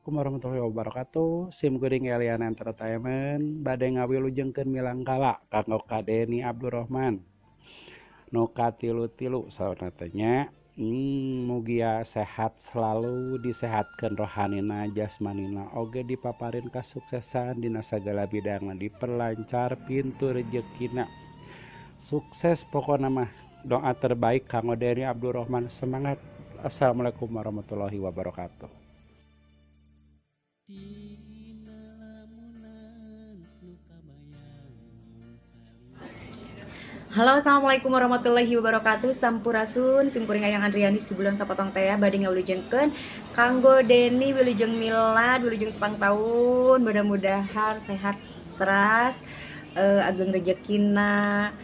Warahmatullahi wabarakatuh. Sim kuring Eliana Entertainment bade ngawilujengkeun milangkala kanggo Ka Denny Abdurrahman nu katilu-tilu saurna teh nya. Mugia sehat selalu, disehatkeun rohanina, jasmanina oge dipaparin kasuksesan dina sagala bidangna, diperlancar pintu rejekina, sukses pokona mah. Doa terbaik kanggo Denny Abdurrahman, semangat. Assalamualaikum warahmatullahi wabarakatuh. Halo, assalamualaikum warahmatullahi wabarakatuh. Sampurasun, simkuring Ayang Andriani sebulan sapotong teh bade ngawilujengkeun kanggo Denny wilujeng milad, wilujeng tepang tahun. Mudah-mudahan sehat teras, ageng rejekina,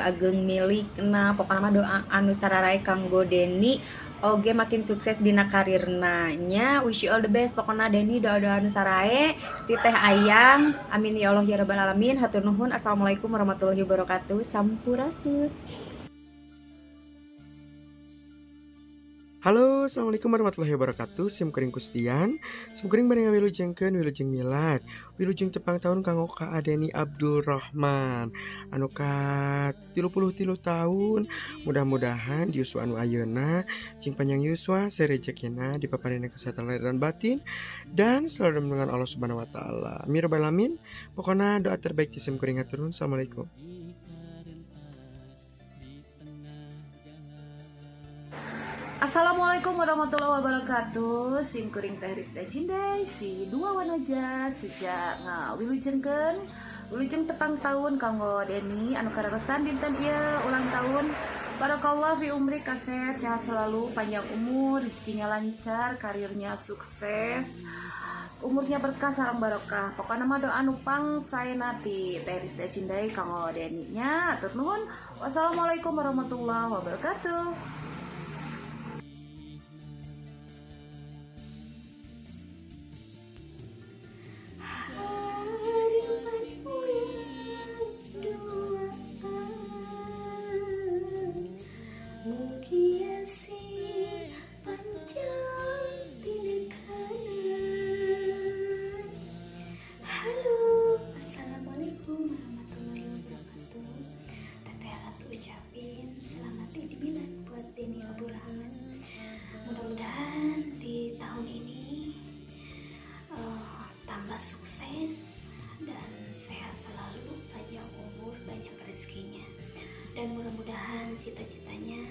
ageng milikna, pokokna mah doa anu sararae kanggo Denny. Oge makin sukses dina karirna nya. Wish you all the best pokokna Denny, doa-doa anu sarae ti Teh Ayang. Amin ya Allah ya rabbal alamin. Hatur nuhun. Assalamualaikum warahmatullahi wabarakatuh. Sampurasun. Halo, assalamualaikum warahmatullahi wabarakatuh. Sim kuring Kustian. Sim kuring bade ngawilujengkeun wilujeng milad, wilujeng tepang tahun kanggo Ka Denny Abdurrahman anu ka 33 tahun. Mudah-mudahan di yuswa anu ayeuna cing panjang yuswa, serejekina, dipaparina kesehatan lahir dan batin, dan selalu dengan Allah Subhanahu wa taala. Amin rabbal alamin. Pokona doa terbaik di sim kuring, hatur nuhun. Assalamualaikum. Assalamualaikum warahmatullahi wabarakatuh. Sim kuring Teh Rizda Cindai si dua wanaja sejak ngawilujengkeun wilujeng tepang tahun kanggo Denny anu kararesan dinten ieu ulang tahun. Barakallah fi umri, kaset sehat selalu, panjang umur, rezekinya lancar, karirnya sukses, umurnya berkah sareng barokah. Pokokna mah doa nu pang saena ti Teh Rizda Cindai kanggo Denny nya. Atur nuhun. Wassalamualaikum warahmatullahi wabarakatuh. Halo, assalamualaikum warahmatullahi wabarakatuh. Teteh Ratu ucapin selamat Idul Milad buat Denny Abdurrahman. Mudah-mudahan di tahun ini tambah sukses dan sehat selalu, panjang umur, banyak rezekinya, dan mudah-mudahan cita-citanya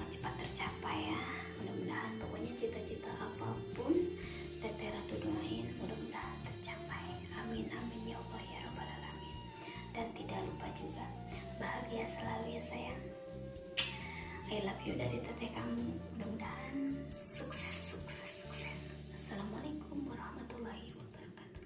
cepat tercapai ya. Mudah-mudahan pokoknya cita-cita apapun Teteh Ratu doain mudah-mudahan tercapai. Amin amin ya Allah ya rabbal alamin. Dan tidak lupa juga bahagia selalu ya sayang. I love you dari teteh kamu. Mudah-mudahan sukses sukses sukses. Assalamualaikum warahmatullahi wabarakatuh.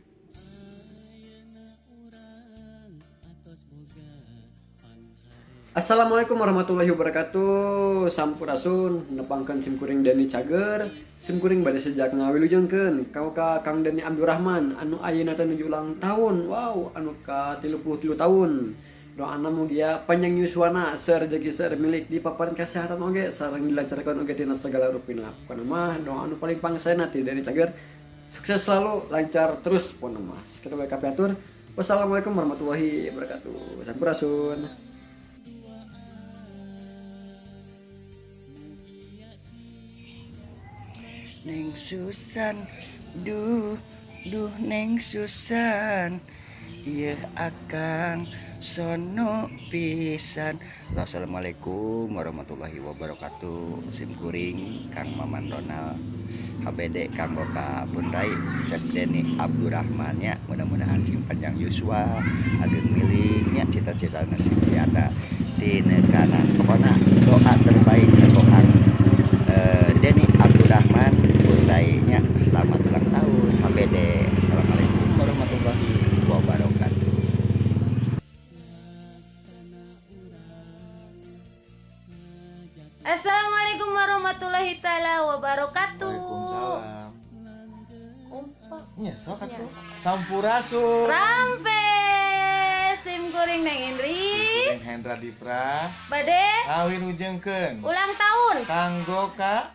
Assalamualaikum warahmatullahi wabarakatuh. Sampurasun, nepangkeun sim kuring Denny Cager. Sim kuring bade sejak ngawilujengkeun kanggo ka Kang Denny Abdurrahman anu ayeuna teh nuju ulang tahun. Wow, anu ka 33 tahun. Doana mugia panjang yuswana, seueur rejeki, seueur milik, dipaparin kesehatan oge sareng dilancarkeun oge tina segala rupina. Pokona mah doa anu paling pangsaena ti Denny Cager, sukses selalu, lancar terus pokona mah. Sakitu wae kapihatur. Wassalamualaikum warahmatullahi wabarakatuh. Sampurasun. Neng Susan, duh, duh Neng Susan, ieu akang sono pisan. Assalamualaikum warahmatullahi wabarakatuh. Sim kuring Kang Maman Donald HBD kanggo ka Bundai Cep Denny Abdurrahman nya. Mudah-mudahan sing panjang yuswa, ageng miliknya, cita-cita sing tiada tinekanan. Pokoknya doa terbaik kanggo Kang Denny Abdurrahman Bundai nya. Selamat ulang tahun HBD. Assalamualaikum warahmatullahi wabarakatuh. Assalamualaikum warahmatullahi taala wabarakatuh. Waalaikumsalam. Kompak. Nya sok atuh. Sampurasun. Rampes sim kuring Neng Indri. Sim kuring Hendra Dipra. Bade ngawilujengkeun ulang tahun kanggo ka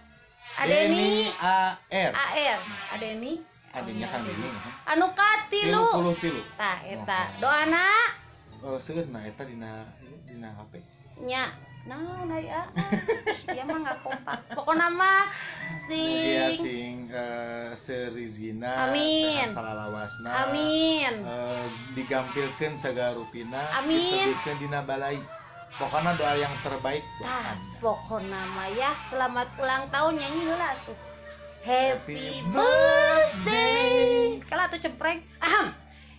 Adeni AR. AR. Adeni. Adenya Kang Deni. Anu katilu. 33. Tah eta. Doana seueur na eta dina dina HP. Nya. Naon ari aa. Ieu mah nggak kompak. Pokona mah Mugia sing sing serizkina, Amin. sehat salalawasna. Amin. Digampilkeun sagala rupina, Amin. ditebihkeun dina balai. Pokoknya doa yang terbaik buat Tah, Anda. pokona mah ya selamat ulang tahun nyanyi heula atuh. Happy birthday. Kala atuh cempreng. Aham.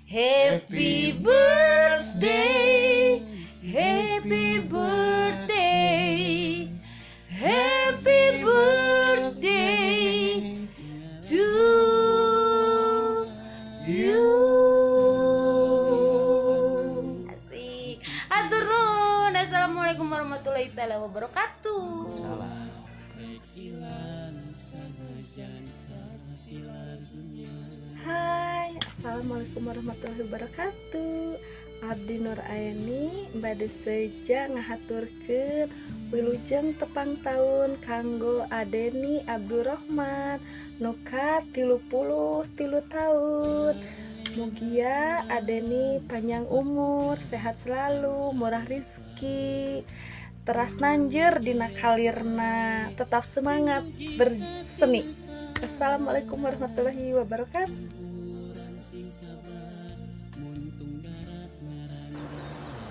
Happy birthday. Happy birthday. Happy birthday to you. Asik. Atur nuhun. Assalamualaikum warahmatullahi taala wabarakatuh. Salam. Hai, assalamualaikum warahmatullahi wabarakatuh. Abdi Nur Aini bade seja ngahaturkeun wilujeng tepang taun kanggo Adeni Abdurrahman nu ka 33 tahun. Mugia Adeni panjang umur, sehat selalu, murah rizki, teras nanjeur dina kalirna, tetap semangat berseni. Assalamualaikum warahmatullahi wabarakatuh.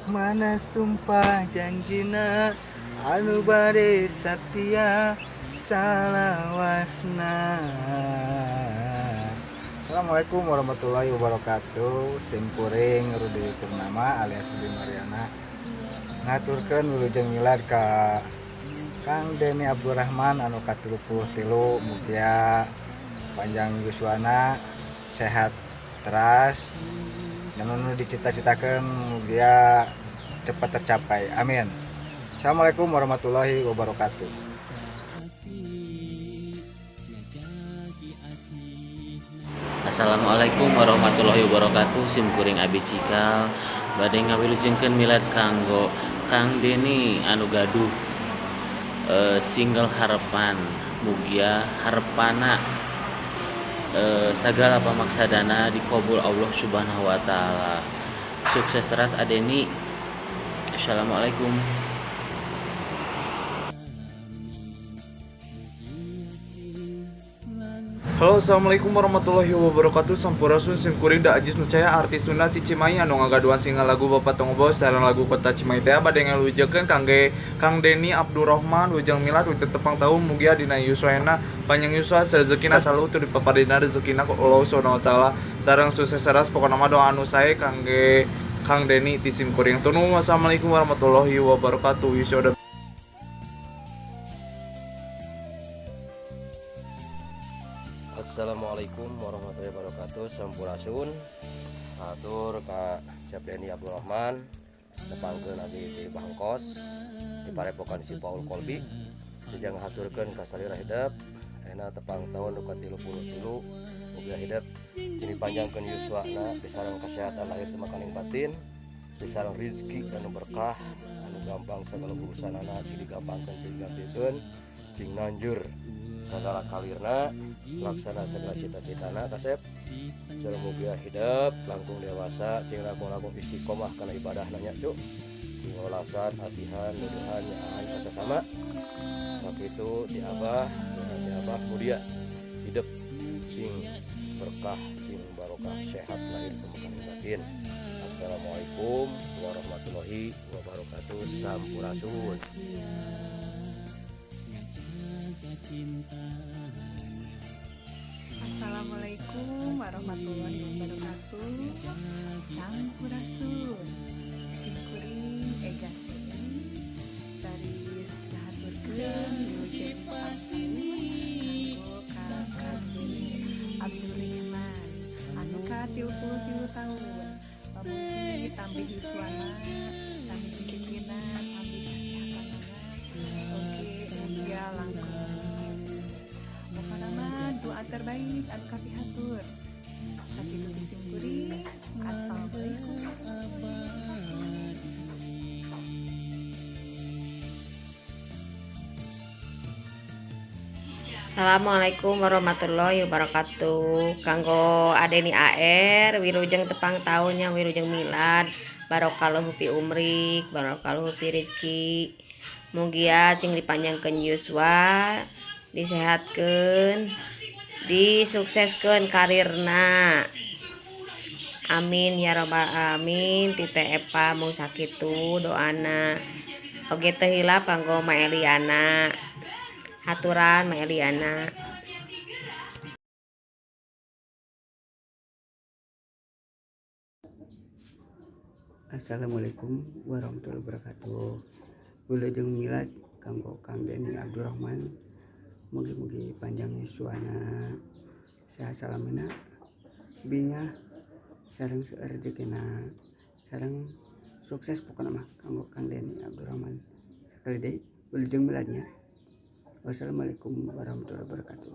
Mana sumpah janjina anu bade satia salawasna. Assalamualaikum warahmatullahi wabarakatuh. Simkuring Rudi Purnama alias Rudi Mariana ngaturkeun wilujeng milad ka Kang Deni Abdurrahman anu ka-33, mugia panjang yuswana, sehat teras, dan nu dicita-citakeun mugia cepat tercapai. Amin. Assalamualaikum warahmatullahi wabarakatuh. Assalamualaikum warahmatullahi wabarakatuh. Sim kuring abi cikal bade ngawilujengkeun milad kanggo Kang Deni anu gaduh single harapan, mugia harepana sagala pamaksadana dikabul Allah Subhanahu wa taala. Sukses teras Adeni. Assalamualaikum. Halo, assalamualaikum warahmatullahi wabarakatuh. Sampurasun, simkuring da Ajis Nucaya artis Sunda ti Cimahi anu ngagaduhan single lagu Bapak Tong Bos sareng lagu Kota Cimahi teh bade ngalujekeun kangge Kang Deni Abdurrahman wilujeng milad wilujeng tepang taun, mugia dina yuswana panjang yuswa rezekina selalu tur dipaparina rezekina ku Allah Subhanahu wa taala sareng sukses teras, pokona mah doa anu sae kangge Kang Deni ti simkuring. Tunu, wassalamualaikum warahmatullahi wabarakatuh. Wish Assalamualaikum warahmatullahi wabarakatuh. Sampurasun. Atur ka Cep Deni Abdurrahman tepangkeun abdi di Bangkos di parepokan si Paul Kolbi sejang ngahaturkeun ka salira hidep ayeuna tepang taun nu ka-33, mugia hidep cing dipanjangkeun yuswana disareng kesehatan lahir teu makaning batin, disareng rizki anu berkah anu gampang sagala urusanana cing digampangkeun cing digampilkeun cing nanjur sagala kalirna laksana segala cita-citana kasep. Sareng mugia hidup langkung dewasa cing langkung-langkung istiqomah kana ibadah nanya cuk, cing welasan asihan nuduhan nyaahan kasasama sakitu ti abah doa ti abah mulia hidup cing berkah cing barokah sehat lahir kemakanan batin. Assalamualaikum warahmatullahi wabarakatuh. Sampurasun. Assalamualaikum warahmatullahi wabarakatuh. Sampurasun. Simkuring Ega Seni baris ngahaturkeun wilujeng tepang taun kanggo Kang Deni Abdurrahman anu ka-33 tahun. Pamugi tambih yuswana, tambih rezekina, tambih kasehatanana. Oke, mugia langkung lanjut. Pokona mah doa terbaik anu kapihatur. Sakitu ti simkuring. Assalamualaikum. Assalamualaikum warahmatullahi wabarakatuh. Kanggo Adeni AR wilujeng tepang tahunnya, wilujeng milad. Barokallahu fi umrik, barokallahu fi rizki. Mugia cing dipanjangkeun yuswa, disehatkeun, disukseskeun karirna. Amin ya robbal alamin. Tite Epa mung sakitu doana. Oge teu hilap kanggo Ma Eliana. Haturan Ma Eliana. Assalamualaikum warahmatullahi wabarakatuh. Wilujeng milad kanggo Kang Denny Abdurrahman. Mugi-mugi panjang yuswana, sehat salamina, bingah sareng seueur rezekina, sareng sukses pokona mah kanggo Kang Denny Abdurrahman. Sekali deui wilujeng miladnya. Wassalamualaikum warahmatullahi wabarakatuh.